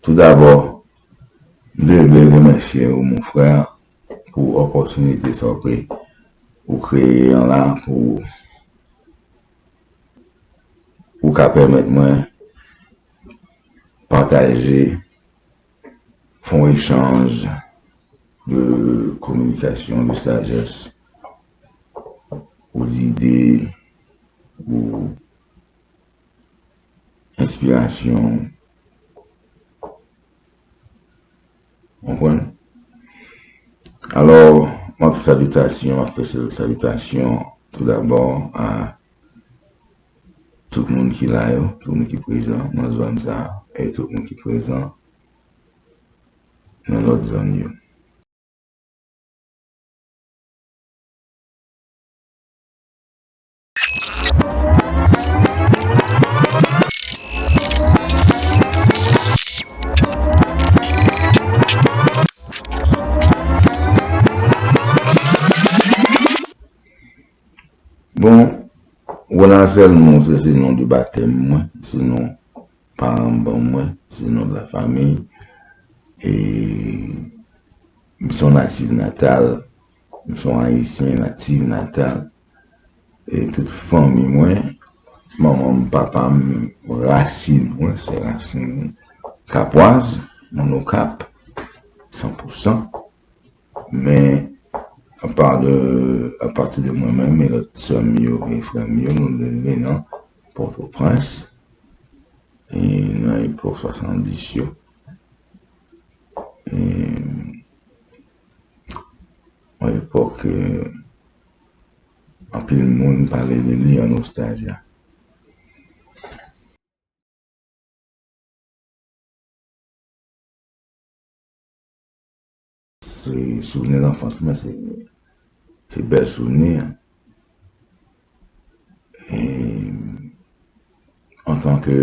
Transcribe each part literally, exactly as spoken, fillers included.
Toudabò, m te vle remèsye w, mon frè, pou opòtinite sa w kreye, ou kreye an la pou ou ka pèmèt mwen pataje, fè yon echanj de kominikasyon, de sajès, ou dide, ou enspirasyon. Konprann? Alò, m ap fè salitasyon, m ap fè sal-, salitasyon toudabò a tout moun ki la yo, tout moun ki prezan nan zòn sa a, e tout moun ki prezan nan lòt zòn yo. Bon, Ronald Selmon, se, se non de batèm mwen, se non paran m ban mwen, se non de la famiy. E m se yon natif natal, m se yon ayisyen natif natal. E tout fanmi mwen, manman m, papa m, rasin mwen, se rasin kapwaz, moun Okap, san pou san. Men, apa de, apati de mwen menm e lòt sè m yo e frè m yo, nou leve nan Pòtoprens, e nan epòk swasanndis yo. E, yon epòk ke anpil moun pale de li an nostalji. Se souvni lanfans mwen, se, se bèl souvni. E, antanke,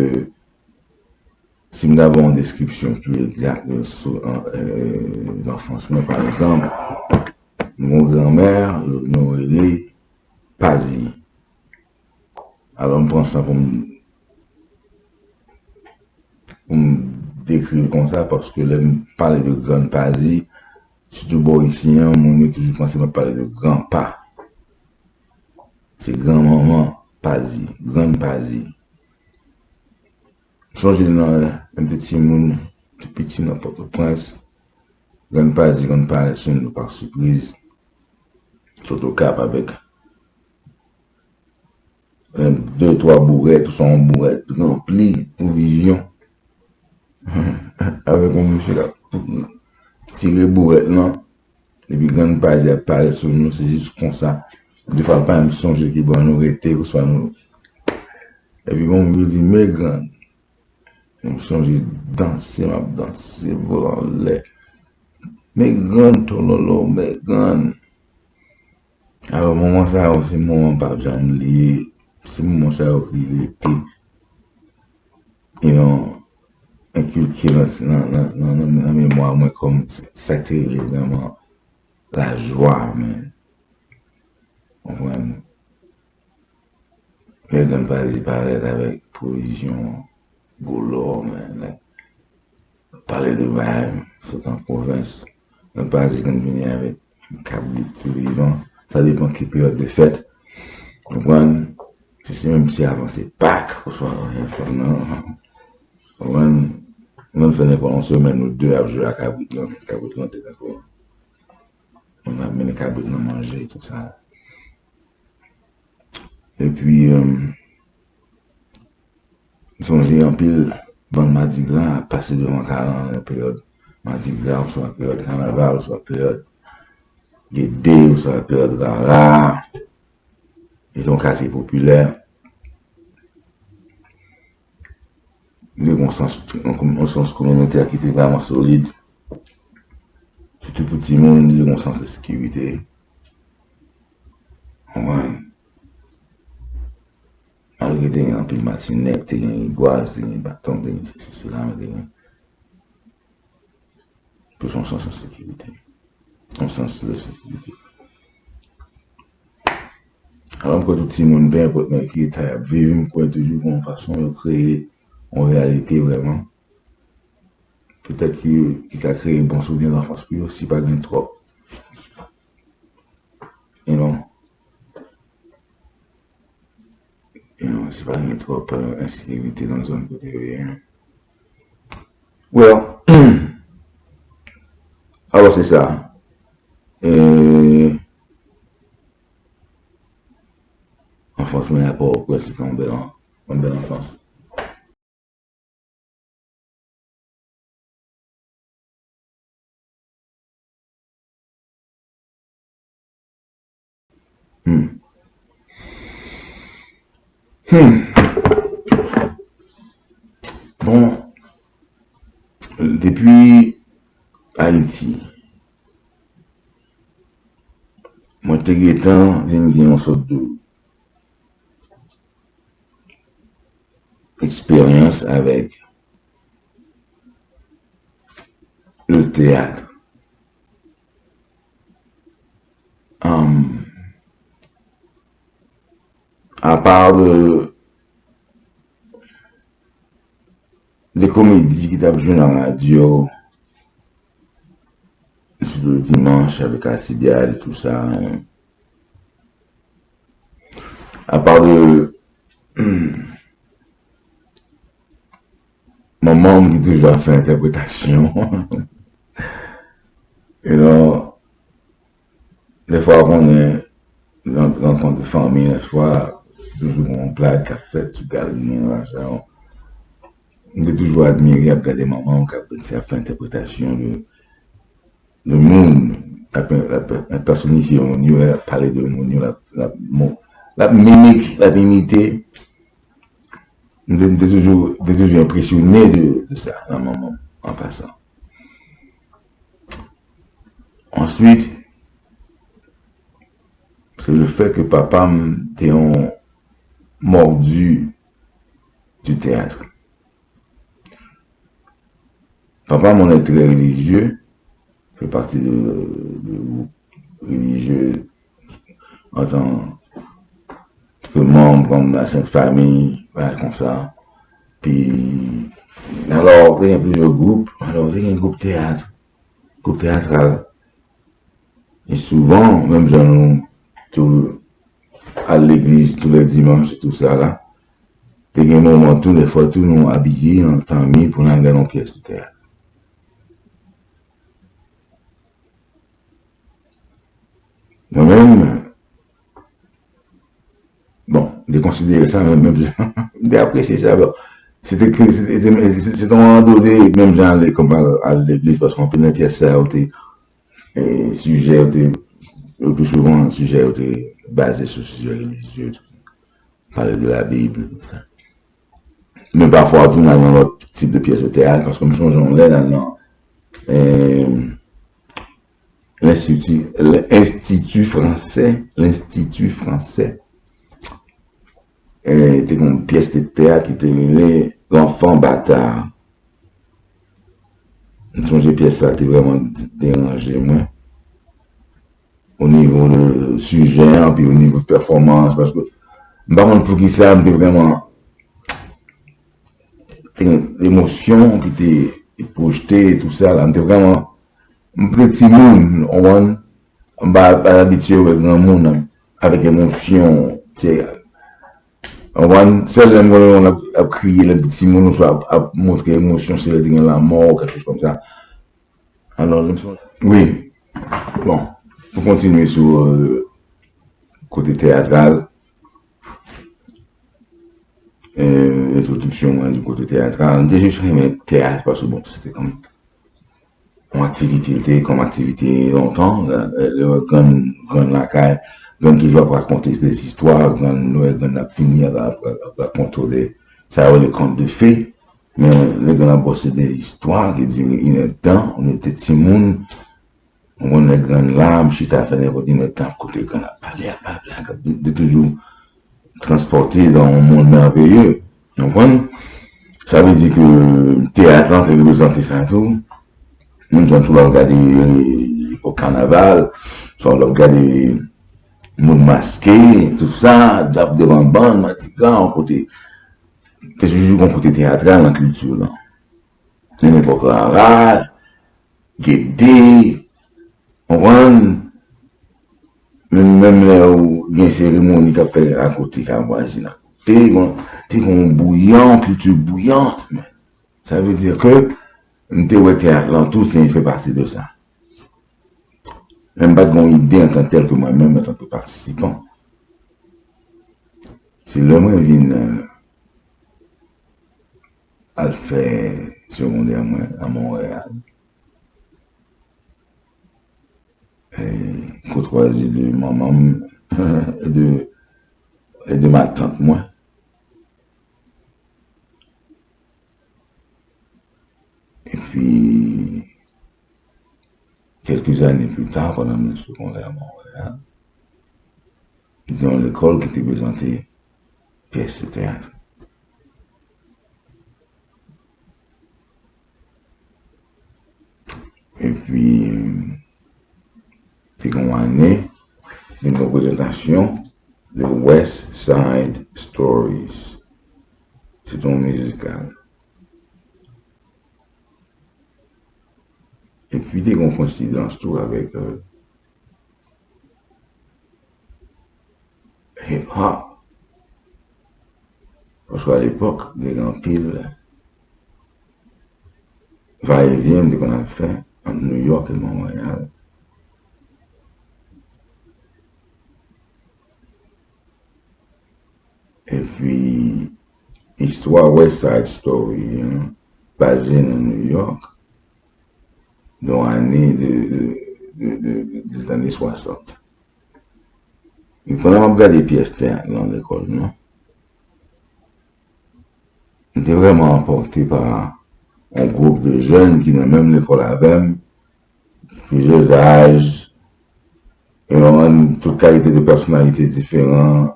si m ta ba yon deskripsyon pli egzak de sou, an, e, lanfans mwen, pa egzanp, m gen yon granmè, nou rele Pazi. Alò, m pran sa pou m, pou m dekri l konsa, paske lè m pale de Grann Pazi, sitou bò isi an, moun yo toujou panse m ap pale de granpa. Se granmanman Pazi, Grann Pazi. M sonje nan lè m te timoun, tou piti nan Pòtoprens, Grann Pazi konn parèt sou nou pa sipriz, sot Okap avèk de, twa bourèt, oswa yon bourèt ranpli pwovizyon. Avèk yon mesye k ap tire bourèt lan, epi Grann Pazi ap parèt sou nou, se jis konsa. Defwa, pa menm sonje ki bò nou rete, oswa nou. Epi, bon, yo di, "Men Grann." M sonje danse, m ap danse, vole anlè. "Men Grann, tololo, men Grann." Alò, moman sa yo, se moman m p ap janm bliye. Se moman sa yo ki rete, you know, enkilke nan, nan, nan, nan, nan, nan memwa mwen kòm sa k te rele vrèman lajwa, men. Konprann? Lè Grann Pazi parèt avèk pwovizyon gwo lò, men, like, pale de bagay, sot an pwovens. Grann Pazi konn vini avèk kabrit tou vivan. Sa depann ki peryòd de fèt. Konprann? Si se menm si avan se Pak, oswa anyen fèt nan. Konprann? Nou konn fè nenpòt yon semèn ou de ap jwe ak kabrit lan, kabrit lan te tankou. Moun ap mennen kabrit nan manje, tout sa. Epi, em, m sonje anpil bann madigra ap pase devan kay lan nan peryòd madigra, oswa peryòd kanaval, oswa peryòd gede, oswa peryòd rara. Li te yon katye popilè. Li te gen yon sans, yon, yon sans kominotè ki te vrèman solid. Sitou pou timoun, li te gen yon sans de sekirite. Konprann? Malgre te gen anpil matinèt, te gen rigwaz, te gen baton, te gen sesi, sela, men te gen plis yon sans de sekirite. Yon sans de sekirite. Alò, m kwè tout timoun, pe enpòt nan ki eta y ap viv, m kwè toujou gen yon fason yo kreye yon reyalite vrèman. petèt ki, ki ka kreye bon souvni lanfans pou yo, si pa gen twòp. You know, you know, si pa gen twòp, euh, ensekirite nan zòn kote yo ye. Well, alò se sa. E, anfans mwen a Pòtoprens, se te yon bèl, yon bèl anfans. Hmm. Hmm. Bon, depi Ayiti, mwen te gentan vin gen yon sòt de eksperyans avèk le théâtre. Um, apa de, de komedi ki t ap jwe nan radyo, sitou dimanch avèk Alcibiade, tout sa, apa de manman m ki toujou ap fè entèpretasyon. You know, dèfwa, ou konnen, nan rankont de fanmi, dèfwa, toujou gen yon blag k ap fèt sou Galin, machin. M te toujou admire ap gade manman m k ap, ap fè entèpretasyon de de moun, l ap, l ap, l ap pèsonifye moun yo, l ap pale de moun yo, l ap, l ap, bon, l ap mimik, l ap imite. M te, m te toujou, m te toujou enpresyone de, de sa nan manman m, an pasan. Answit, se le fè ke papa m te yon mordu du théâtre. Papa m, on est très religieux, fait partie de, de groupe religieux en tant que membre, comme la Sainte Famille, bagay konsa. Pi, alò, te gen plizyè gwoup, alò, te gen gwoup teyat, gwoup teyatral. E souvan, menm jan nou tou al legliz tou lè dimanch e tou sa la, te gen moman tou, dèfwa tou, nou abiye an fanmi pou n al gade yon pyès de teyat. Mwen menm, bon, m te konsidere sa menm, menm jan, m te apresye sa, bon. Se te, se te, se te, se te yon randone, menm jan ale kòm al, al legliz, paske anpil nan pyès sa yo te, e, sijè yo te, le pli souvan, sijè yo te baze sou sijè relijye, pale de la Bib, tout sa. Men pafwa tou, n al nan lòt tip de pyès de teyat, paske m sonje yon lè n al nan, e, L'Institut, l'Institut Français, l'Institut Français. E, te gen yon pyès de teyat ki te rele L'Enfant Bâtard. M sonje pyès sa te vrèman deranje mwen. O nivo de sijè an, pi o nivo de pèfòmans, paske m pa konn poukisa m te vrèman te gen emosyon ki te pwojte, tou sa la. M te vrèman, m te timoun, w konprann? M pa, pa abitye wè granmoun avèk emosyon, w konprann? Sèl lè m wè yon moun ap, ap kriye, lè l te timoun, oswa ap, ap montre emosyon, se lè te gen lanmò, kèk choz kòmsa. Alò, lè m sonje. Wi. Bon, pou kontinye sou, euh, kote teyatral, euh, entwodiksyon mwen di kote teyatral, m te jis renmen teyat, paske, bon, se te kòm yon aktivite, l te kòm aktivite lontan, lè, lè, lè w wè grann, grann lakay, grann toujou ap rakonte de zistwa, grann, lè w wè grann ap vini, ap, ap, ap rakonte w de, sa yo rele conte de fées, men lè grann ap bò se de istwa ki dire inèdtan, ou te timoun, ou konn lè grann la, m chita fè nenpòt inèdtan ap koute grann ap pale, ap pale, ap, de, de toujou transpòte dans un monde merveilleux. Ou konprann? Sa vle di ke teyat lan te reprezante sa tou. Menm jan tou lè w gade, e, epòk kanaval, swa lè w gade moun maske, tout sa, ap devan bann, madigra, yon kote, te toujou yon kote teyatral nan kilti lan. Nan epòk Rara, Gede, konprann? Menm, menm lè ou gen seremoni k ap fèt akote, k ap vwazin akote, bon, te gen yon bouyan, kilti bouyan, men. Sa vle di ke m te wè teyat lan tou, se fè pati de sa. Men m pa t gen yon ide antanktèl ke mwen menm, antanke patisipan. Se lè mwen vin, euh, al fè segondè mwen a Monreyal. E, koutwazi de manman m, e de, e de matant mwen. Epi, kèlke zane pli ta, pandan mwen segondè a Monreyal, gen yon lekòl ki te prezante pyès de teyat. Epi, te gen yon ane, te gen yon prezantasyon de West Side Stories. Se te yon mizikal. Epi, te gen yon koensidans tou avèk, euh, hip hop. Paske alepòk, te gen anpil vayevyen m te konn al fè ant New York e Montréal. Epi, istwa West Side Story an baze nan New York, nan ane de, de, de, de, de, de zane swasant. E pandan m ap gade pyès teyat lan lekòl nou, m te vrèman anpòte pa yon gwoup de jèn ki nan menm lekòl avè m, plizyè zaj, e yon, tout kalite de pèsonalite diferan,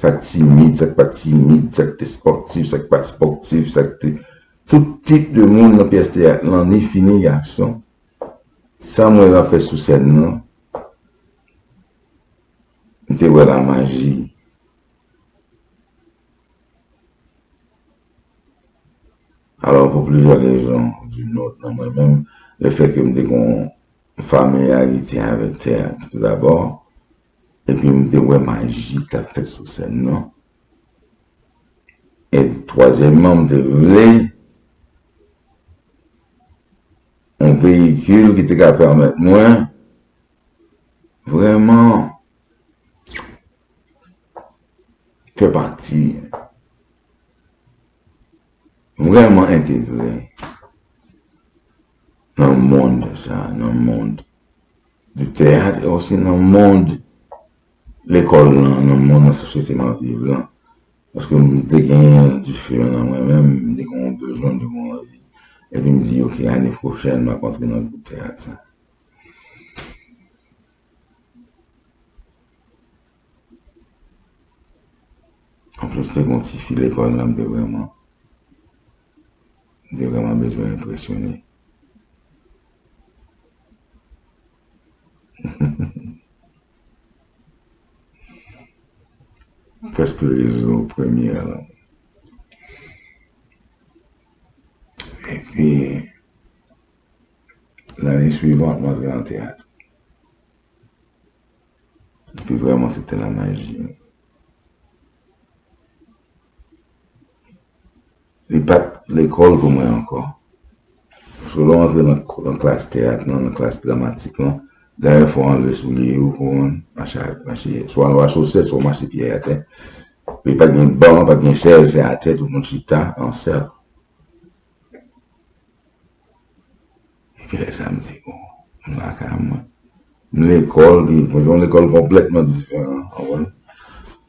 sa k timid, sa k pa timid, sa k te spòtif, sa k pa spòtif, sa k te, tout tip de moun nan pyès teyat lan, ni fi ni gason. Sa m wè y ap fè sou sèn nan, m te wè lamaji. Alò, pou plizyè rezon, d'une autre, nan mwen menm, lefètke m te gen yon familyarite avèk teyat, toudabò, epi m te wè maji k t ap fèt sou sèn nan. E twazyèmman, m te vle yon veyikil ki te ka pèmèt mwen vrèman fè pati, vrèman entegre nan mond sa, nan mond du teyat, e osi nan mond lekòl lan, nan mond nan sosyete m ap viv lan. Paske m te gen yon dife nan mwen menm, m te gen yon bezwen, m te gen yon anvi. Epi m di, oke, ane pwochèn, m ap antre nan gwoup teyat sa. Anplis, te gen yon tifi lekòl la, m te vrèman, m te vrèman bezwen enpresyone. Prèske rezo premye a la. Epi, lane swivan, m antre nan teyat. Epi vrèman, se te lamaji. Li pa t lekòl pou mwen ankò. Paske lè w antre nan, nan klas teyat lan, nan klas dramatik lan, dayè fò w anleve soulye yo pou w mache, mache, swa w a chosèt, swa w mache pye atè. Li pa t gen ban, pa t gen chèz, se atè, tout moun chita an sèk. Epi lè sa, m di, o, m lakay mwen. M lekòl, wi, se yon lekòl konplètman diferan, w konprann?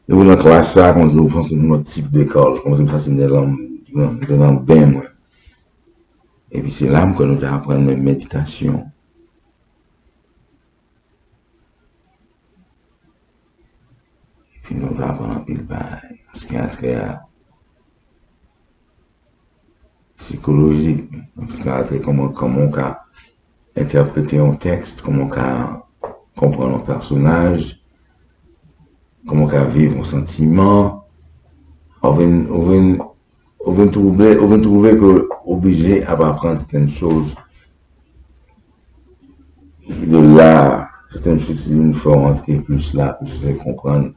Epi nan klas sa, kòmsi w panse yon lòt tip lekòl, kòmsi m santi m te nan, nan, m te nan ben mwen. Epi se la m kwè nou te aprann mwen meditasyon. Epi nou te aprann anpil bagay. Sa ki atè a sikolojik, sa ki atè kòman, kòman w ka entèprete yon tèks, kòman w ka konprann yon pèsonaj, kòman w ka viv yon santiman. Ou vin, ou vin ou vin twouble, ou vin twouve ke w oblije ap aprann sèten choz. De la, sèten choz ki vin fè w antre plis la, plis w konprann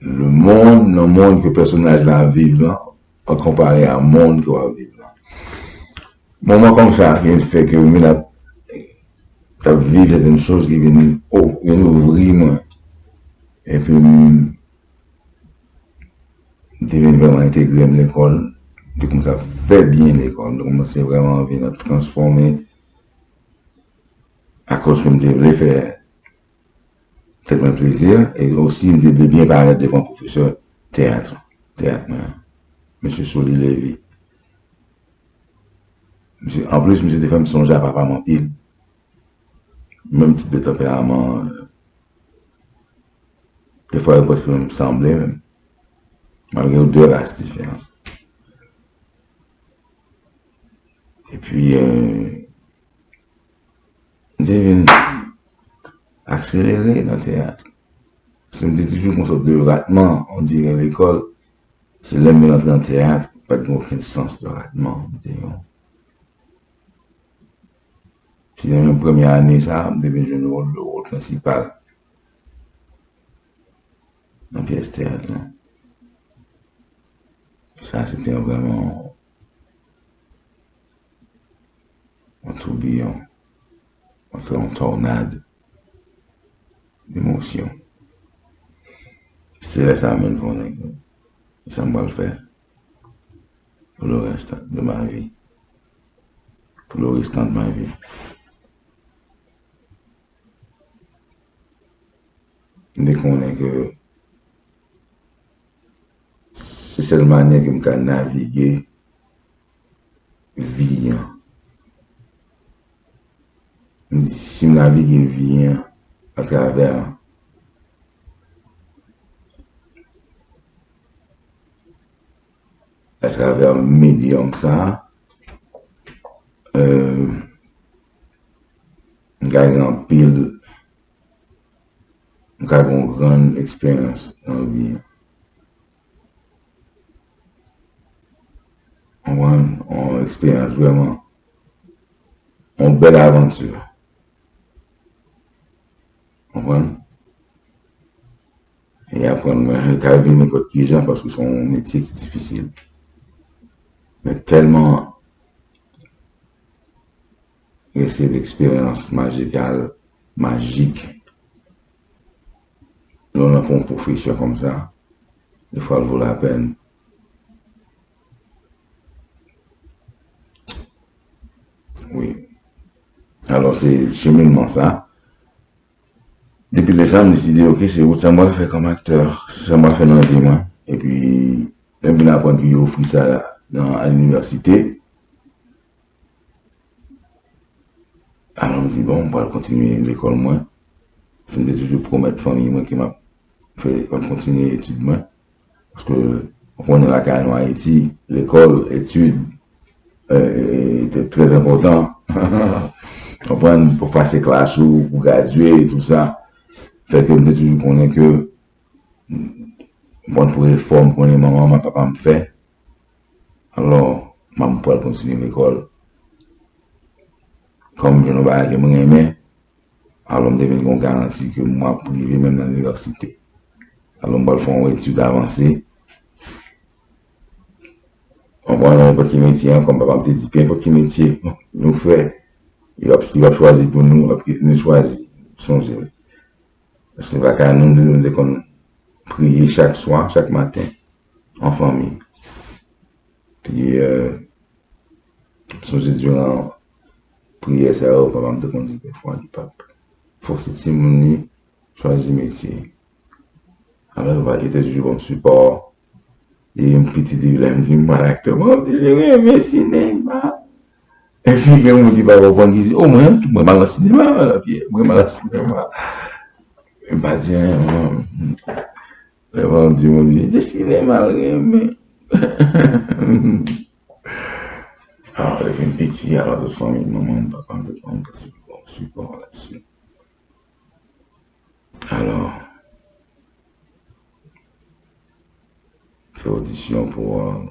lemonn, nan monn ke pèsonaj la ap viv lan, an konpare a monn ke w ap viv lan. Moman kòm sa ki fè ke mwen ap, t ap viv sèten choz ki vin, oh, vin ouvri mwen. Epi m, m te vin vrèman entegre m lekòl, m te kòmanse ap fè byen lekòl, m te kòmanse vrèman vin ap transfòme akoz ke m te vle fè tèt mwen plezi, e osi m te vle byen parèt devan pwofesè teyat, teyat mwen an, mesye Soli Levy. Misye, anplis, misye te fè m sonje a papa m anpil. Menm tip de tanperaman, defwa yo prèske menm sanble menm. Malgre yo de ras diferan. Epi, euh, m te vin akselere nan teyat. Paske m te toujou gon sòt de ratman, on dirait lekòl, se lè m vin antre nan teyat, pa t gen okenn sans de ratman. M te yon, se nan menm premye ane sa, m te vin jwe wòl, wòl prensipal nan pyès teyat lan. Sa se te vrèman yon toubiyon, yon tònad emosyon. Se lè sa a menm konnen ke sa m pral fè pour le reste de ma vie, pour le restant de ma vie. M te konnen ke se sèl manyè ke m ka navige vi an. M di, si m navige vi an atravè, atravè medyòm sa a, euh, m ka gen anpil, m ka gen yon grann eksperyans nan vi an. Konprann? Yon eksperyans vrèman, yon bèl avanti. Konprann? E aprann mwen, li ka vin nenpòt ki jan, paske se yon metye ki difisil. Men tèlman gen se eksperyans majikal, majik, lè w nan yon pwofesyon kòm sa, defwa l vo lapèn. Wi. Alò, se cheminman sa. Depi lè sa, m deside, oke, se wout sa m pral fè kòm aktè, se sa m pral fè nan vi mwen. Epi, lè m vin aprann ke yo ofri sa nan, a linivèsite, alò m di, bon, m pral kontinye lekòl mwen. Si m te toujou pwomèt fanmi mwen ke m ap fè, m ap kontinye etid mwen. Paske, ou konnen lakay nou Ayiti, lekòl, etid, euh, te trè enpòtan. Konprann, pou pase klas ou, pou gradye, tout sa. Fè ke m te toujou konnen ke, bon, pou efò m konnen manman m ak papa m fè, alò, m ap pral kontinye lekòl. Kòm m jwenn yon bagay ke m renmen, alò m te vin gen yon garanti ke m ap rive menm nan inivèsite. Alò m pral fè yon etid avanse. Konprann, nenpòt ki metye ankò, m papa m te di, pe enpòt ki metye nou fè, yo ap, yo ap chwazi pou nou, yo ap kite nou chwazi. Sonje, paske lakay nou, nou te konn priye chak swa, chak maten, an fanmi. Pi, euh, sonje diran priyè sa yo, papa m te konn di defwa, li p ap fòse timoun li chwazi metye. Alò, yo pa, yo te toujou ban m sipò. E yon pitit, depi lè m di m pral aktè, mwen, m di, li renmen sinema. Epi, gen moun ki pa konprann, ki di, o, mwen, mwen pa nan sinema, mwen, mwen pa nan sinema. M pa di anyen, mwen. Lè m di moun, li di, sinema, l renmen. Alò, depi m piti, alò, tout fanmi, manman m, papa m, tout moun, te toujou ban m sipò la-dessus. Alò, fè odisyon pou, euh,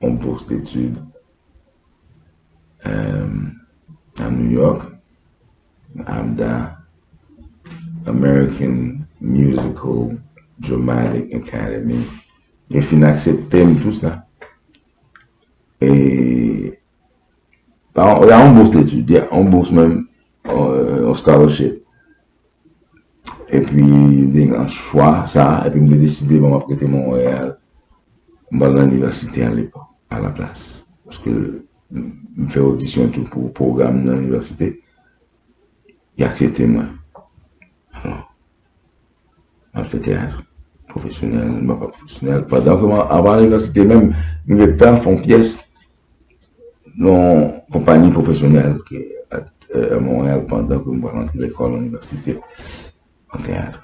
yon bourse d'études, euh, à New York, AMDA, American Musical Dramatic Academy. Yo fin aksepte m, tou sa. E, pa, y a yon bourse d'études, y a yon bourse menm, euh, yon scholarship. Epi, m te gen chwa sa, epi m te deside, bon, m ap rete Monreyal. M pral nan inivèsite alepòk, alaplas. Paske m, m fè odisyon tou pou pwogram nan inivèsite. Y aksepte mwen. Alò, m al fè teyat pwofesyonèl, m pa pwofesyonèl. Pandan ke m anba inivèsite menm, m gentan fè yon pyès nan yon konpayi pwofesyonèl ki, euh, Monreyal pandan ke m pral antre lekòl, inivèsite, an teyat.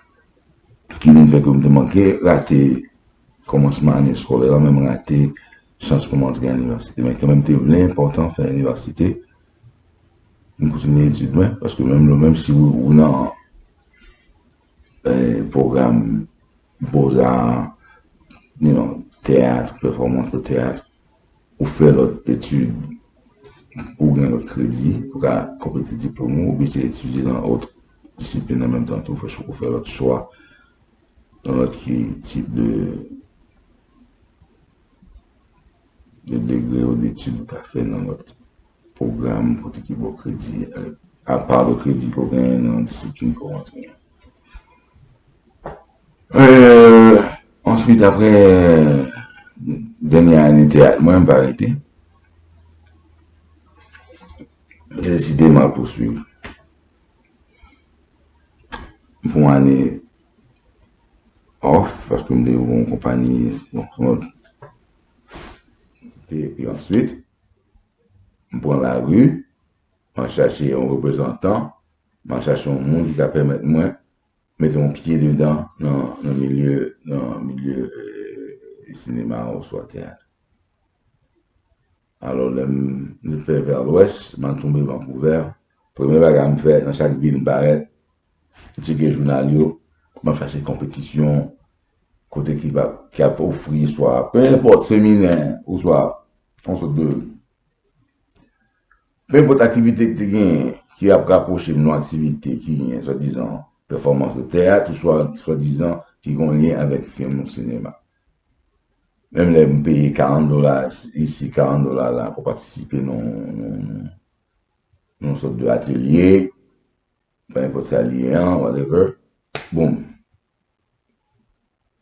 Ki vin fè ke m te manke rate kòmansman ane eskolè la, men m rate chans pou m antre inivèsite. Men kanmenm, te vle enpòtan fè inivèsite, m kontinye etid mwen, paske menm, menm si ou, ou nan, eh, pwogram Beaux-Arts, you know, teyat, pèfòmans de teyat, ou fè lòt etid, ou gen lòt kredi, pou ka konplete diplòm ou, ou oblije etidye nan lòt disiplin an menm tan tou, ou fè, ou fè lòt chwa, nan lòt ki tip de, de degre ou detid ou ka fè nan lòt pwogram kote ki ba w kredi, apa de kredi ke w genyen nan disiplin ke w antre an. Euh, answit, apre dènye ane teyat mwen, m pa rete. M te deside m al pouswiv. M fè yon ane off, paske m te ouvri yon konpayi, bon, se yon lòt entite, epi answit, m pran lari, m al chache yon reprezantan, m al chache yon moun ki ka pèmèt mwen mete yon pye dedan nan, nan milye, nan milye, eh, sinema oswa teyat. Alò, lè m, m fè vè lwès, m al tonbe Vancouvè. Premye bagay m fè, nan chak vil m parèt, m tcheke jounal yo, m al chache konpetisyon, kote ki va, ki ap ofri swa, pe enpòt, seminè, oswa yon sòt de, pe enpòt aktivite ki te genyen, ki ap rapwoche m nan aktivite ki genyen, swadizan, pèfòmans de teyat, oswa, swadizan, ki gen lyen avèk fim ou sinema. Menm lè m peye karant dola isi, karant dola la, pou patisipe nan, nan, nan yon sòt de atelye, pa enpòt sa l ye an, whatever. Bon,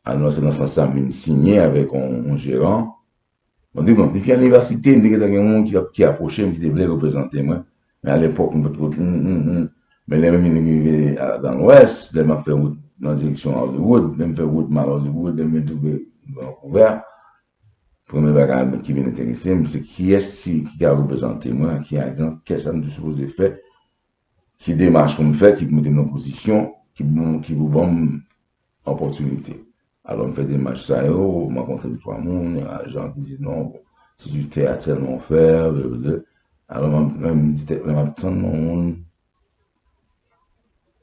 alò, se nan sans sa m vin siyen avèk yon, yon jeran. Bon, di, bon, depi inivèsite, m te gentan gen moun ki ap, ki apwoche m, ki te vle reprezante mwen. Men alepòk, m pa t ko, m, m, m, men lè m vin rive a, nan Lwès, lè m ap fè wout nan direksyon Hollywood, lè m fè wout m al Hollywood, lè m vin twouve Vancouvè, premye bagay ki vin enterese m, se kiyès ki, ki ka reprezante mwen, ki ajan, kiyès sa m te sipoze fè, ki demach pou m fè, ki pou mete m nan pozisyon, ki pou, ki pou ban m opòtinite. Alò, m fè demach sa yo, m rankontre de twa moun, ajan ki di non, bon, se du théâtre seulement on fait, blablabla. Alò, m, m di tèt mwen, m ap tann yon moun,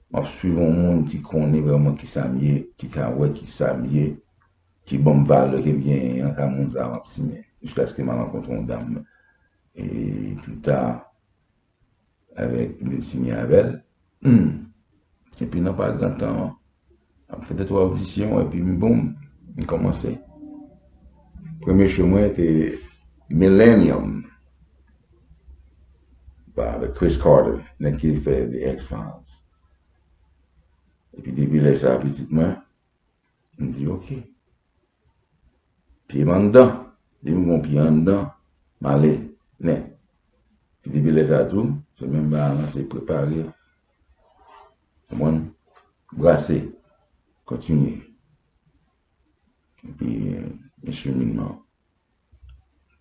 m ap swiv yon moun ki konnen vrèman ki sa m ye, ki ka wè ki sa m ye, ki ban m valè ke m genyen an, sa moun sa a m ap siyen. Jiskaske m al rankontre yon dam, e pita, avèk, m vin siyen avè l. Hmm. Epi nan pa gran tan, ap fè de twa odisyon, epi m, boum, m kòmanse. Premye show mwen te Millennium, ba, avèk Chris Carter, nèg ki fè The X-Files. Epi depi lè sa a, pitit mwen, m di, "Ok." Pye m anndan. Depi m gon pye anndan, m ale nèt. Epi depi lè sa a tou, se menm bagay lan, se prepare, konprann, brase, kontinye. Epi, e, e cheminman.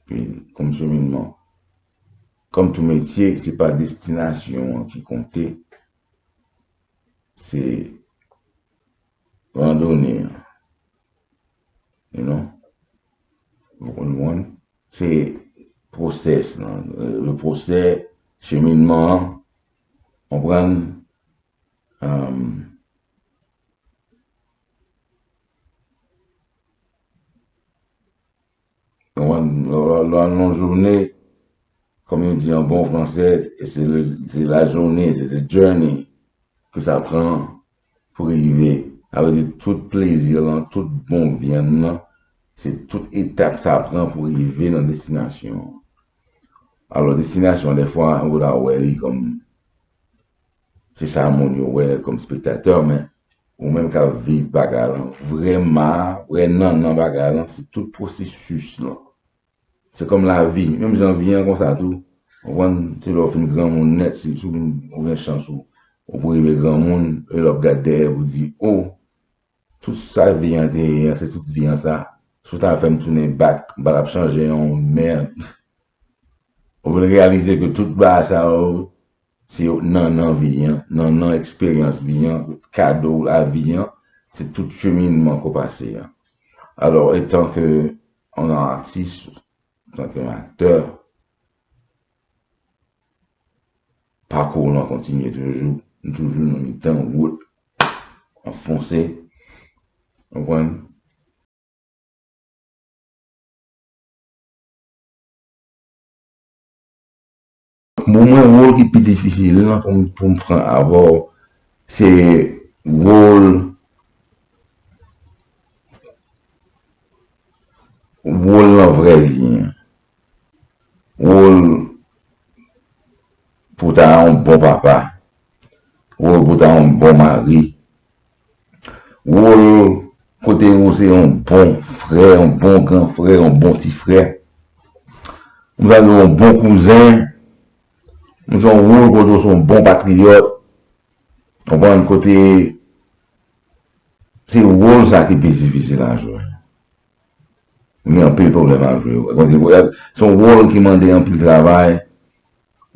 Epi, kòm cheminman, kòm tou metye, se pa destinasyon an ki konte, se randone an. You know? Ou konprann? Se pwosès lan, le pwosè, cheminman an, konprann? Um, Konprann? Lè w al nan yon jounen, kòm yo di an bon fransè, se le, se la journée, se the journey ke sa pran pou rive. Sa vle di tout plezi lan, tout bon vyann nan, se tout etap sa pran pou rive nan destinasyon an. Alò, destinasyon an, dèfwa, ou ta wè li kòm se sa moun yo wè kòm spektatè, men ou menm k ap viv bagay lan, vrè ma, vrè nannan bagay lan, se tout pwosesis lan. Se kòm lavi, menm jan vi an konsa tou. Ou konprann, se lè w fin granmoun nèt, si, si ou gen chans ou, ou pou rive granmoun, e lè w ap gad dèyè, ou di, o, tout sa vi an te ye an, se tout vi an sa. Si w ta fè m tounen back, m pa t ap chanje yon mèd. Ou vin reyalize ke tout bagay sa yo, se yo nannan vi an, nannan eksperyans vi an, kado lavi an, se tout cheminman ke w pase an. Alò, etan ke yon atis, etan ke yon aktè, pakou w lan kontinye toujou, nou toujou nan mitan wout, anfonse, w konprann? Pou mwen, wòl ki pi difisil lan pou m, pou m pran avè w, se wòl, wòl nan vrè vi an. Wòl pou w ta yon bon papa. Wòl pou w ta yon bon mari. Wòl kote ou se yon bon frè, yon bon gran frè, yon bon ti frè. M sa di yon bon kouzen. M se yon wòl kote ou se yon bon patriyòt. Konprann? Kote se wòl sa ki pi difisil a jwe. M gen anpil pwoblèm a jwe. Konsi, se yon wòl ki mande anpil travay.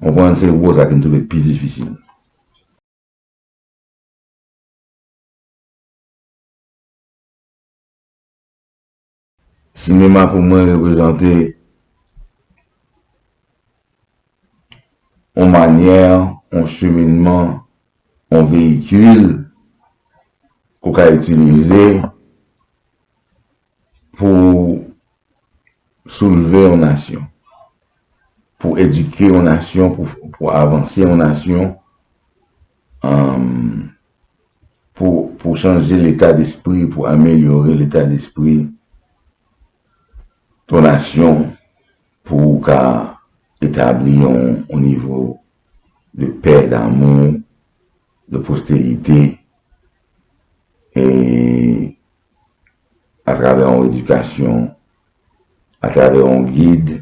Konprann? Se wòl sa ki m twouve pi difisil. Sinema pou mwen reprezante yon manyè, yon cheminman, yon veyikil ke w ka itilize pou soulve yon nasyon, pou edike yon nasyon, pou, pou avanse yon nasyon, um, pou, pou chanje leta despri, pou amelyore leta despri yon nasyon, pou w ka etabli yon, yon nivo de pè, damou, de pwosterite, e atravè yon edikasyon, atravè yon gid,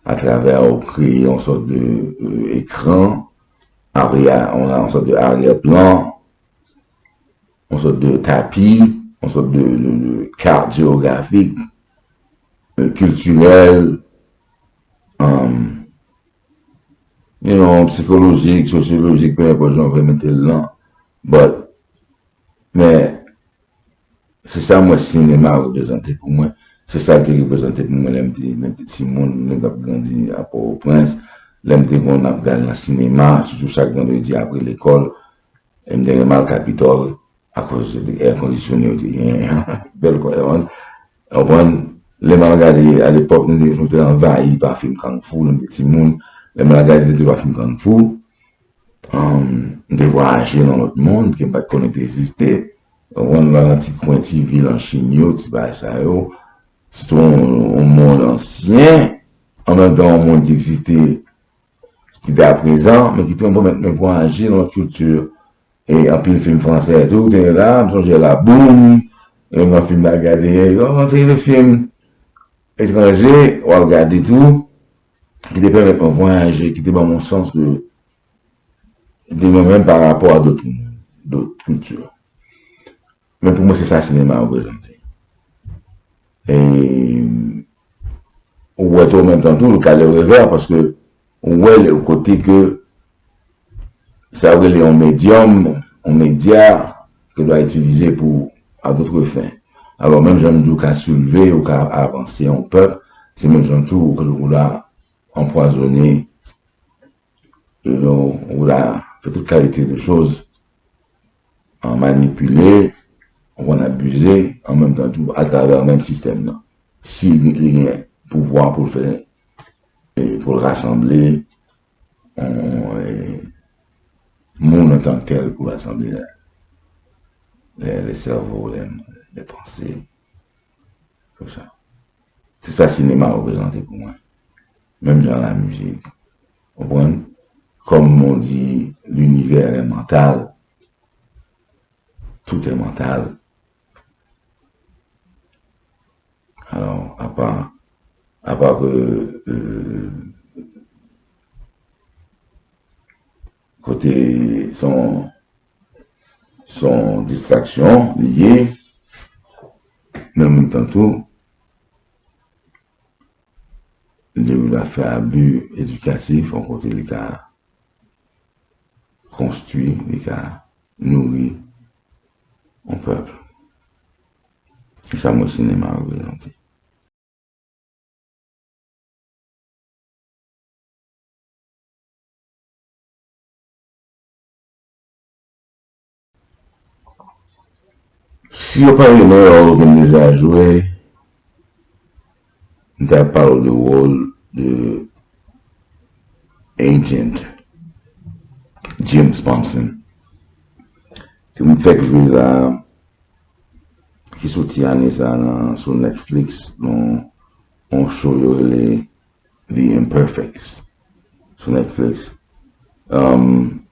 atravè w kreye yon sòt de, euh, ekran, aryè, yon, yon sòt de aryè plan, yon sòt de tapi, yon sòt de, de, de kat jewografik, euh, kiltirèl, um, you know, sikolojik, sosyolojik, pe enpòt jan w vle mete l lan. But, men, se sa m wè sinema reprezante pou mwen. Se sa l te reprezante pou mwen lè m te, lè m te timoun, lè m t ap grandi a Pòtoprens. Lè m te konn ap gade nan sinema, sitou chak vandredi apre lekòl. E m te renmen al Kapitòl akoz de èkondisyone yo te genyen an. Bèl kòlè, w konprann? Lè m al gade, alepòk, nou te, nou te anvayi pa fim kung fu, lè m te timoun. Lè m al gade, te pa fim kung fu. Um, m te vwayaje nan lòt mond ke m pa t konnen te egziste. W konprann, m al nan ti kwen, ti vil an Chin yo, ti bagay sa yo. Se te yon, yon mond ansyen, an menm tan yon mond ki egziste, ki te aprezan, men ki te yon pèmèt mwen vwayaje nan lòt kilti. E anpil fim fransè tou, te gen la, m sonje La Boum, e yon fim m al gade, yon seri de fim etranje, w al gade tou, ki te pèmèt mwen vwayaje, ki te ban m yon sans de, de mwen menm pa rapò a dòt moun, dòt kilti. Men pou mwen, se sa sinema reprezante. E ou wè tou, an menm tan tou, l ka lè revè, paske ou wè lè kote ke sa yo rele yon medyòm, yon medya ke dwa itilize pou a d'autres fins. Alò, menm jan m di w ka soulve, ou ka avanse yon pèp, se menm jan tou ou ka anpwazonnen, you know, ou la fè tout kalite de choz, an manipile, ou konn abize, an menm tan tou, atravè menm sistèm nan. Si li, li gen pouvwa pou l fè, e, pou l rasanble, on, e, moun antanktèl pou rasanble lè, lè sèvo, lè, lè panse, konsa. Se sa sinema reprezante pou mwen. Menm jan lamizik. Konprann? Comme on dit, l'univers est mental. Tout est mental. Alò, apa, apa ke, euh, kote son, son distraksyon li ye, men an menm tan tou, li la fè abi edikatif, yon kote li ka konstwi, li ka nouri yon pèp. E sa mwen sinema reprezante. Si yo pa renmen wòl ke m deja jwe, m ta pale w de wòl de Agent James Thompson. Ke m fèk jwe la, ki soti ane sa nan, sou Netflix, nan yon show yo rele The Imperfects sou Netflix. Um,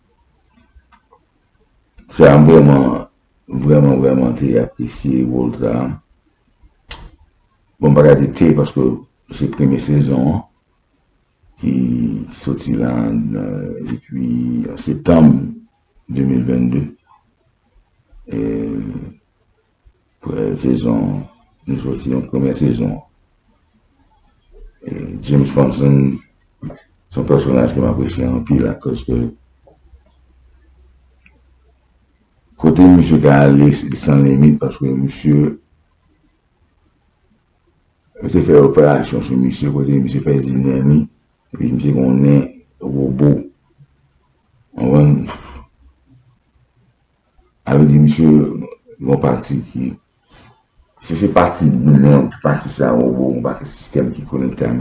sa m vrèman, vrèman, vrèman te apresye wòl sa. Bon, m pa ka di te, paske se premye sezon an ki soti la, euh, depi septanm de mil vennde. E, premye sezon, nou soti yon premye sezon. E, James Thompson, se yon pèsonaj ke m apresye anpil akoz ke kote misye ka ale, li san limit, paske misye, yo te fè operasyon sou misye, kote misye pèdi nen li, epi misye gen yon nen wobo. Konprann? Sa vle di, misye, gen yon pati ki, si se pati nen, pati sa, wobo, yon pakèt sistèm ki konekte a,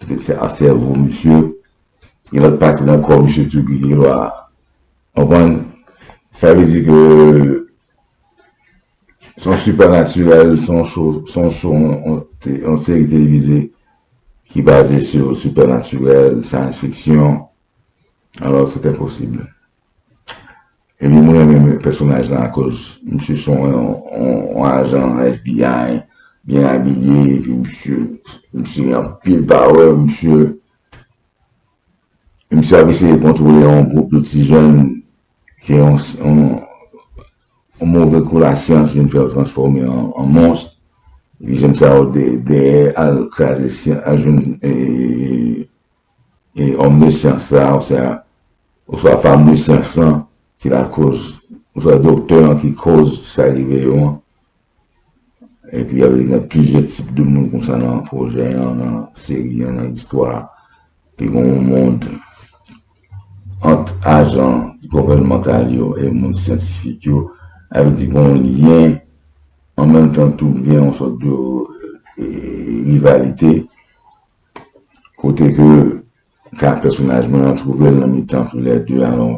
petèt se a sèvo misye, gen lòt pati nan kò misye tou ki gen dwa, konprann? Sa vle di ke se yon sipènatirèl, se yon show, se yon show, yon, yon te-, yon seri televize ki baze sou sipènatirèl, science fiction. Alò, se trè posib. Epi mwen renmen pèsonaj lan akoz misye se yon, yon, yon ajan FBI, byen abiye, epi misye, misye gen anpil pawè, misye, misye ap eseye kontwole yon gwoup de ti jèn ki yon, yon, yon move kou lasyans vin fè yo transfòme an, an mons. Epi jèn sa yo de-, dèyè al kraze syans, al jwenn, e, e, òm de syans sa, oswa, oswa fanm de syans lan, ki lakoz, oswa doktè an ki koz sa rive yo an. Epi, y ap di gen plizyè tip de moun konsa nan pwojè an, nan seri an, nan istwa a. Epi, gen yon mond ant ajan gouvènmantal yo e moun syantifik yo. Sa vle di, gen yon lyen, an menm tan tou, gen yon sòt de, e, rivalite. Kote ke ka pèsonaj mwen an twouve l nan mitan toulède, alò,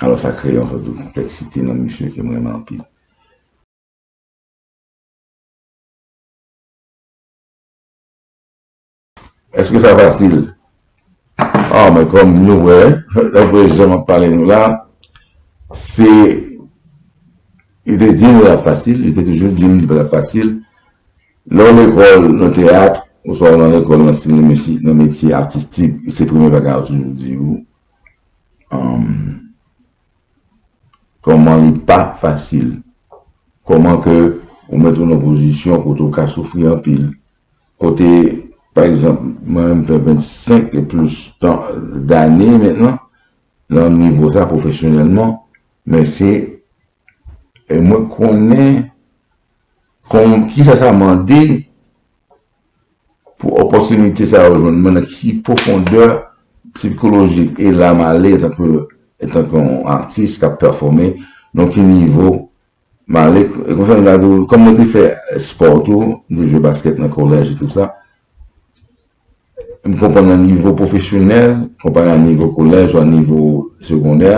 alò sa kreye yon sòt de konplèksite nan misye ke m renmen anpil. Èske sa fasil? Ah, men kòm nou wè, dapre jan m ap pale nou la, se, li te di m li t ap fasil, li te toujou di m li pa t ap fasil. Lè w lekòl nan teyat, oswa w nan lekòl nan stil, nan metye, nan metye atistik, se premye bagay yo toujou di w. Anm, kòman li pa fasil. Kòman ke ou mete w nan pozisyon kote w ka soufri anpil. Kote, pa egzanp, mwen menm fè vennsenk e plis tan, dane mentnan, nan nivo sa pwofesyonèlman, men se, e mwen konnen kon, kisa sa mande pou opòtinite sa yo jwenn mwen, nan ki pwofondè sikolojik e la m ale antanke, antanke yon atis k ap pèfòme, nan ki nivo M ale, e konsa m ta di w, kòm mwen te fè spò tou, m te jwe baskèt nan kolèj e tou sa, m konprann nan nivo pwofesyonèl, konpare a nivo kolèj ou a nivo segondè,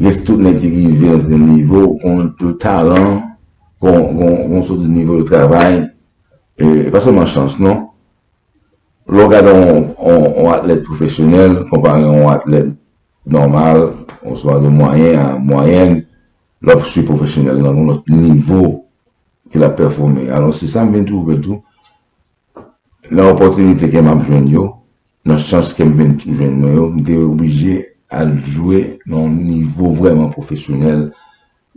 gen tout nèg ki rive nan sèten nivo, gen yon talan, gen yon sòt de nivo de travay, e pa sèlman chans, non. Lè w gade yon, yon, yon atlèt pwofesyonèl konpare yon atlèt nòmal, oswa de mwayen a mwayèn, lè w ap swiv pwofesyonèl nan yon lòt nivo ke l ap pèfòme. Alò, se sa m vin twouve tou. Nan opòtinite ke m ap jwenn yo, nan chans ke m vin jwenn mwen yo, m te oblije al jwe nan yon nivo vrèman pwofesyonèl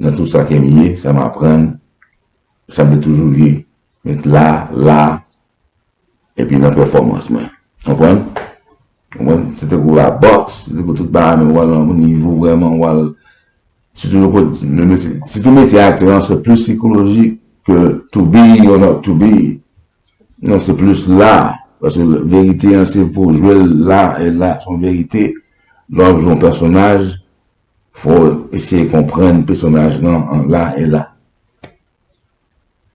nan tout sa ke m ye, sa m aprann, sa m te toujou ye. Met la, la, epi nan pèfòmans mwen. Konprann? Konprann? Se tankou labòks, se tankou tout bagay, men w al nan yon nivo vrèman, w al, sitou nan kote, men, men se, sitou metye aktè an, se plis sikolojik ke to be or not to be. Non, se plis la. Paske verite an, se pou w jwe l la e la. Se yon verite. Lè w ap jwe yon pèsonaj, fò w eseye konprann pèsonaj lan an la e la.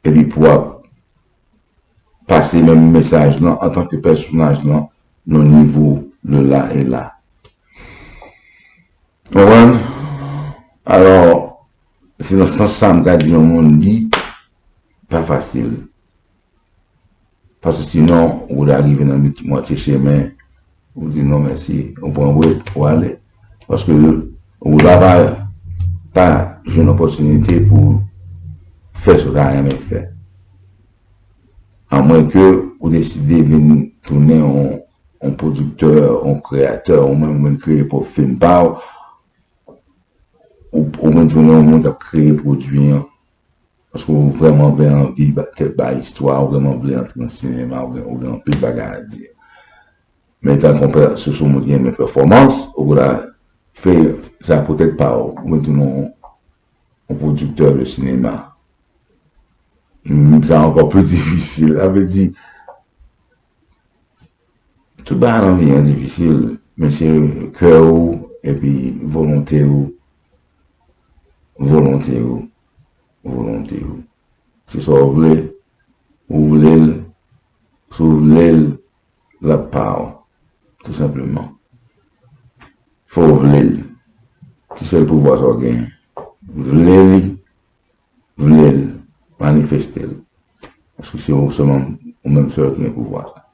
Epi pou w ap pase menm mesaj lan antanke pèsonaj lan nan nivo de la e la. Konprann? Alò, se nan sans sa m ka di yon moun li pa fasil. Paske sinon, ou ta rive nan mit-, mwatye chemen, ou di non mèsi, ou pran brek, ou ale. Paske ou la pa, pa jwenn opòtinite pou fè sa w ta renmen fè. Amwenke ou deside vin tounen yon, yon pwodiktè, yon kreyatè, ou menm vin kreye pwòp fim pa w, ou, ou vin tounen yon moun k ap kreye pwodui an. Paske ou vrèman vle anvi ba, tèt ba istwa, ou vrèman vle antre nan sinema, ou gen, ou gen anpil bagay a di. Men tankou pè-, si se yon moun ki renmen pèfòmans, ou la fè sa poutèt pa w, ou vin tounen yon, yon pwodiktè de sinema. Mm, sa ankò pli difisil. Sa vle di, tout bagay nan vi an difisil, men se kè ou, epi volonte ou, volonte ou, volonte ou. Se sa w vle, ou vle l, si w vle l, l ap pa w, tou senpleman. Fò w vle l. Se sèl pouvwa sa w genyen. Vle li, vle l, manifeste l. Paske se ou sèlman, ou menm sèl ki gen pouvwa sa.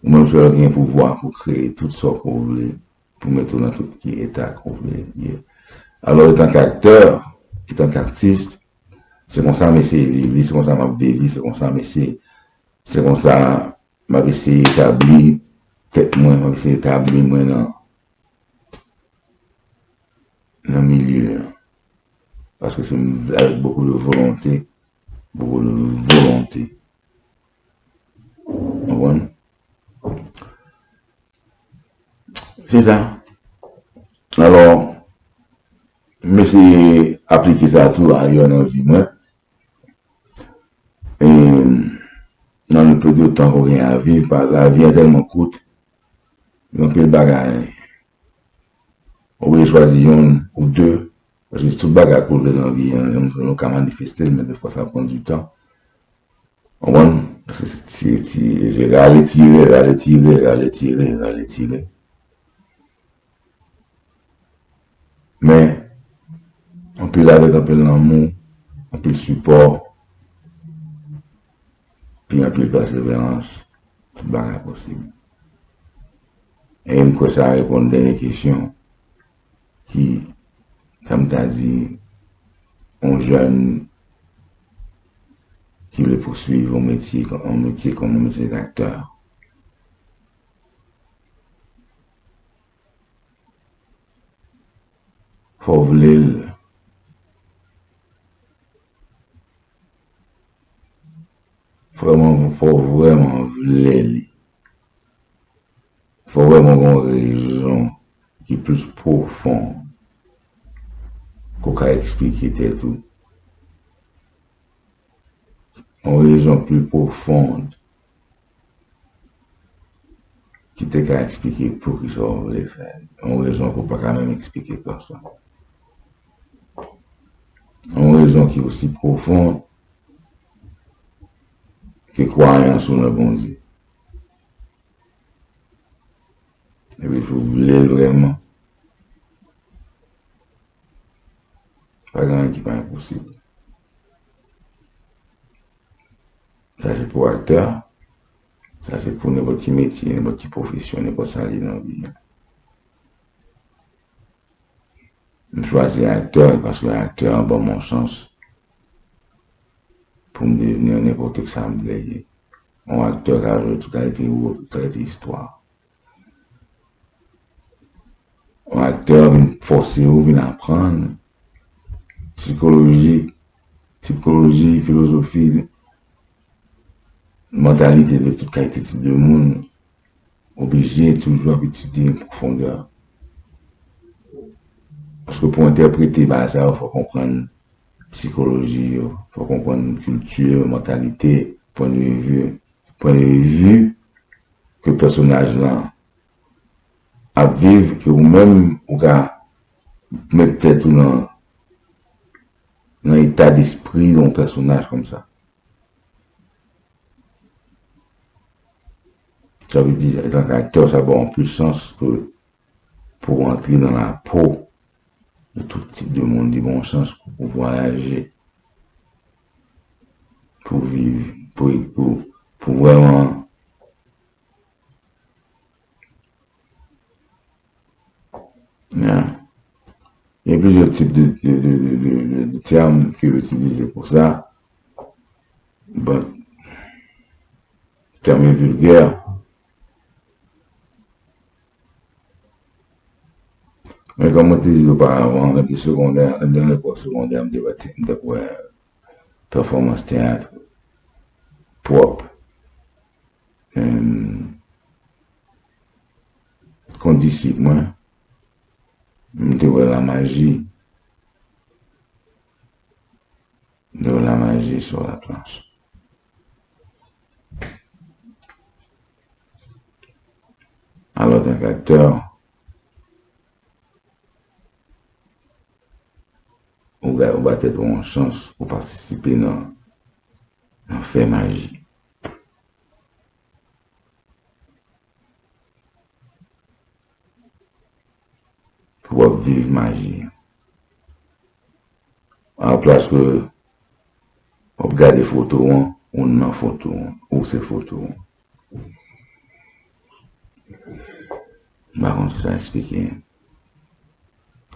Ou menm sèl ki gen pouvwa pou kreye tout sa ke w vle, pou mete w nan tout ki eta ke w vle ye. Alò, etanke aktè, etanke atis, se konsa m eseye viv li, se konsa m ap viv li, se konsa m eseye, se konsa m ap eseye etabli tèt mwen, m ap eseye etabli mwen nan, nan milye an. Paske se avèk bokou de volonte, bokou de volonte. Konprann? Se sa. Alò, m eseye aplike sa tou ayè nan vi mwen. E nan le peu de temps ke w gen a viv, pa, lavi a tèlman kout, gen anpil bagay. Ou oblije chwazi youn ou de, paske tout bagay ke w vle nan vi an, nou ka manifeste l, men defwa sa pran du tan. Konprann? Paske se, se, se rale tire, rale tire, rale tire, rale tire. Men, anpil avèk anpil lanmou, anpil sipò, pi anpil pèseverans, tout bagay posib. E m kwè sa reponn dènye kesyon ki, sa m ta di, yon jèn ki vle pouswiv yon metye, yon metye kòm yon metye daktè. Fò w vle l. Vrèman, fò w vrèman vle li. Fò w vrèman gen yon rezon ki plis pwofon ke w ka eksplike tèt ou. Yon rezon pli pwofon ki te ka eksplike poukisa w vle fè l. Yon rezon ke w pa ka menm eksplike konsa. Yon rezon ki osi pwofon ke kwayans ou nan Bondye. Epi si w vle l vrèman, pa gen anyen ki pa enposib. Sa se pou aktè, sa se pou nenpòt ki metye, nenpòt ki pwofesyon, nenpòt sa li nan vi a. M chwazi aktè paske aktè an ban m yon chans pou m devni nenpòt sa m vle ye. Yon aktè ka jwe tout kalite wòl, tout kalite istwa. Yon aktè vin fòse ou vin aprann psikoloji, psikoloji, filozofi, mantalite de tout kalite tip de moun. Oblije toujou ap etidye an pwofondè. Paske pou entèprete bagay sa yo, fò konprann psikoloji yo, fò konprann kilti yo, mantalite, pwen de vi, pwen de vi ke pèsonaj lan ap viv, ke ou menm ou ka met tèt ou nan, nan eta despri yon pèsonaj konsa. Sa vle di, etan ke aktè, sa ba w anplis chans ke pou w antre nan lapo de tout tip de moun, li ba w chans pou, pou w vwayaje, pou w viv, pou, pou, pou vrèman Ya. Gen plizyè tip de, de, de, de, de, de, de tèm ke yo itilize pou sa. But, tèm yo vilgè. Men kòm mwen te di oparavan, lè m te segondè, lè m te nan lekòl segondè, m te wè, m te wè pèfòmans teyat pwòp. Em, kondisip mwen, m te wè lamaji, m te wè lamaji sur la planche. Alò, antanke aktè, ou ba, ou ba tèt ou yon chans pou patisipe nan, nan fè maji. Pou w ap viv maji an. Aplas ke w ap gade foto an, ou nan foto an, ou se foto an. M pa konn si sa eksplike.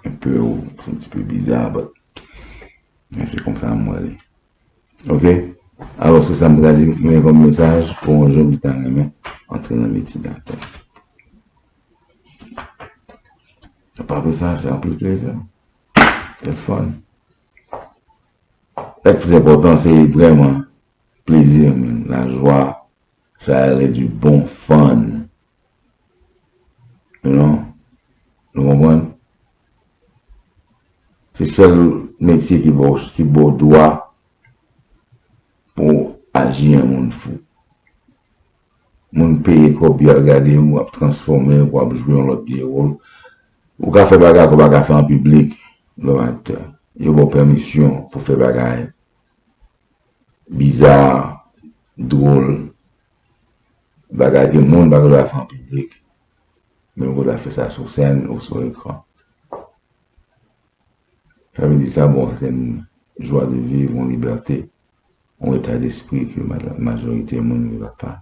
Un peu, c'est un petit peu bizarre, but, men se konsa m wè li. Ok? Alò, se sa m ta di, men kòm mesaj pou yon jèn ki ta renmen antre nan metye date. Apre sa, se anpil plezi. Se fun. Sa ki pi enpòtan, se vrèman plezi, men, lajwa, sa a rele du bon fun. You know? Nou konprann? Se sèl metye ki ba w, ki ba w dwa pou w aji an moun fou. Moun peye kòb, y al gade w ap transfòme, w ap jwe yon lòt vye wòl. Ou ka fè bagay ke w pa ka fè an piblik, lè w aktè. Yo ba w pèmisyon pou fè bagay biza, dwòl, bagay ke moun pa gen dwa fè an piblik, men ou gen dwa fè sa sou sèn ou sou ekran. Sa vle di sa ba w yon sèten jwa de viv, yon libète, yon eta despri ke ma-, majorite moun yo pa.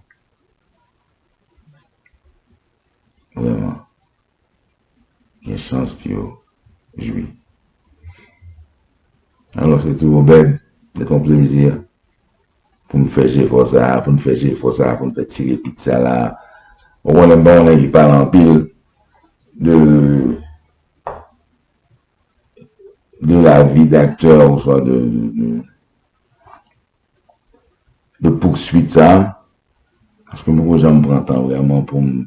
Vrèman. Gen chans pou yo jwi. Alò, se tou, Obed, se yon plezi pou m fè jefò sa a, pou n fè jefò sa a, pou n fè ti repit sa la. Ou konnen, m pa yon nèg ki pale anpil de, de lavi d'aktè oswa de, de, de, de pousuit sa a, paske m poko janm pran tan vrèman pou m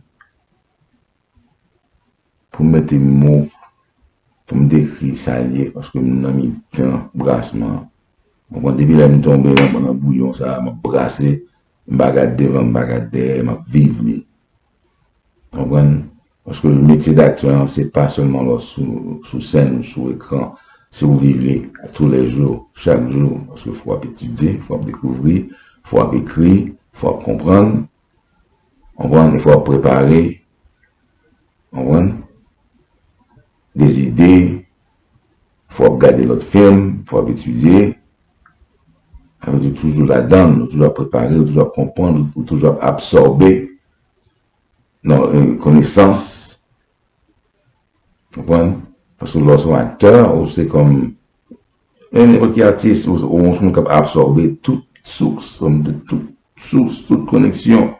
pou m mete mo, pou m dekri sa l ye, paske m nan mitan brasman an. Ou konprann, depi lè m tonbe nan, nan bouyon sa a, m ap brase, m pa gad devan, m pa gad dèyè, m ap viv li. Ou konprann? Paske metye daktè an, se pa sèlman lè w sou, sou sèn ou sou ekran, Si w viv li toulèjou, chak jou, paske fò w ap etidye, fò w ap dekouvri, fò w ap ekri, fò w ap konprann, konprann, e fò w ap prepare, konprann, de zide, fò w ap gade lòt fim, fò w ap etidye. Sa vle di toujou ladan l, ou toujou ap prepare, ou toujou ap konprann, ou toujou ap absòbe, non, eh, konesans. Konprann? Paske lè w se yon aktè, ou se kòm, eh, nenpòt ki atis, ou, ou se yon moun k ap absòbe tout sous, kòm de tout sous, tout koneksyon.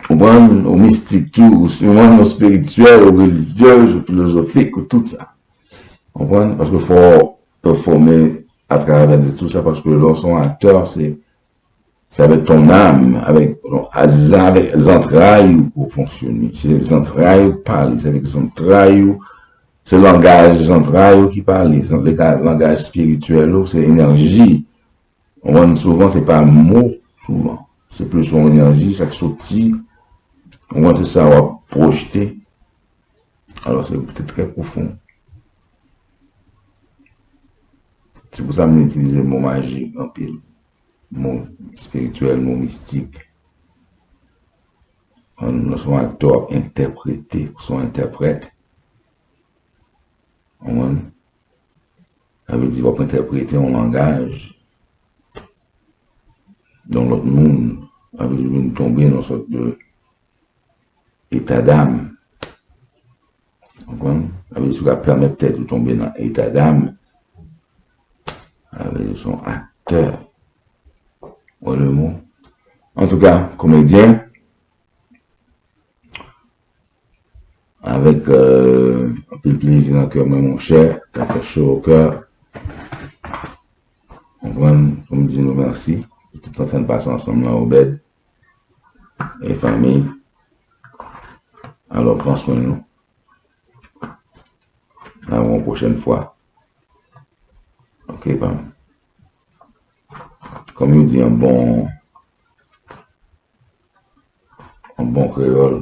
Konprann? Ou mistik tou, ou, ou, ou espirityèl, ou relijyèz, ou filozofik, ou tout sa. Konprann? Paske fò w pèfòme atravè de tout sa, paske lè w se yon aktè, se, se avèk ton âme, avèk, non, a, avèk zantray ou pou w fonksyone. Se zantray ou k pale, se avèk zantray ou, se langaj zantray ou ki pale, zan-, langaj espirityèl ou, se enèji. Konprann? Souvan, se pa mo, souvan. Se plis yon enèji, sa k soti. Konprann? Se sa w ap pwojte. Alò, se, se trè pwofon. Se pou sa m itilize mo majik anpil. Mo espirityèl, mo mistik. Lè w se yon aktè, w ap entèprete, ou se yon entèprèt. Konprann? Sa vle di w ap entèprete yon langaj yon lòt moun. Sa vle di w vin tonbe nan yon sòt de eta dam. Konprann? Sa vle di w ka pèmèt tèt ou tonbe nan eta dam. Sa vle di w se yon aktè. Ou wè le mo? Antouka, komedyen, avèk, euh, anpil plezi nan kè mwen, monchè, Tata Cho au cœur. Konprann, pou m di nou mèsi pou tout tan sa n pase ansanm nan, Obed e fanmi. Alò, pran swen nou. A yon pwochèn fwa. Ok, pa m. Kòm yo di an bon, an bon kreyòl,